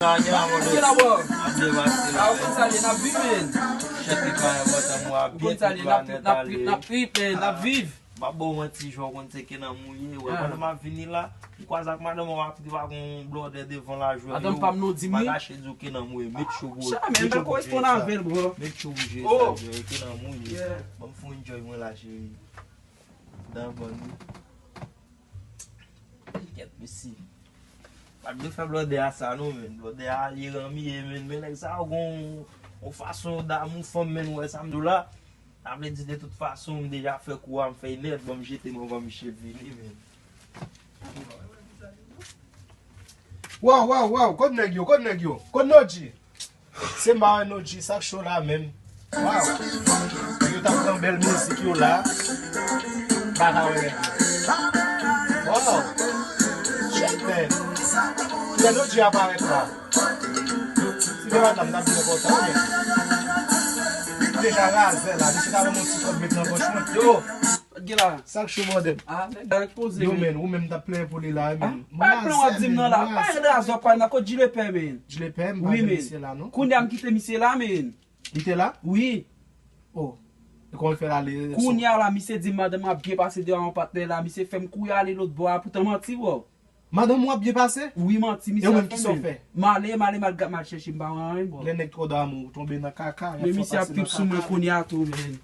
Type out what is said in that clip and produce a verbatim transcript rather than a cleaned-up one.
Sa gen la, mwen. Gen la, bro. Ap devase la. Ou konn sa l ye, n ap viv, men. Chèk li pa enpòtan, mwen. Ou konn sa l ye, n ap trip, n ap trip, n ap trip, men, n ap viv. M ap ba w manti, jan w konn se Kenanm ou ye. Wè, pandan m ap vini la, m kwaze ak madanm mwen, m ap trip ak yon blòdè devan la, jwè. Madanm pa m non, di m wi. M pa kache di w Kenanm ou ye. Make sure, bro. Make sure pou w jere sa. Make sure pou w jere sa, jwè. Kenanm ou ye. Ban m fè yon enjoy mwen la, cheri. Dan bann wi. Kèt, mesi. Pa t dwe fè blòdè a sa non, men. Blòdè a li ranm ye, men. Men nèg sa yo gon yon fason damou fanm, men, ou wè sa m di w la. Sa vle di, de tout fason, m deja fè kou a, m fè nèt, ban m jete m anvan misye vini, men. Waw, waw, waw, kot nèg yo, kot nèg yo, kot Nodji? Se m pa wè Nodji, sa k cho la menm? Waw. Nèg yo t ap pran bèl mizik yo la. M pa ka wè nèg yo. Waw. Shit, man. Kilè Nodji aparèt la? Si te madanm, t ap byen kontan, men. Li deja razè la, misye ta ban m yon ti kòb met nan pòch mwen. Yo! Sa k cho, brother? Ah, nèg la poze, yo, men. Ou menm t ap plenyen pou li la, wi, men. Pa plen w ap di m nan la. Pa gen razè w ap pale nan kot Djilepè, men. Djilepè, m pa gen misye la, non. Kounye a m kite misye la, men. Li te la? Wi. Oh. E kòman l fè l ale? Kounye a la, misye di m madanm mwen ap byen pase deyò a yon patnè la. Misye fè m kouri ale lòt bò a, poutan manti, bro. Madanm ou ap byen pase? Wi, manti, misye ap fè, men. E ou menm, kisa w fè? M ale, m ale, m al, m al chèche, m pa wè anyen, bro. Lè nèg twò damou, ou tonbe nan kaka, y ap fè w pase nan kaka. Men misye ap trip sou mwen kounye a tou, men.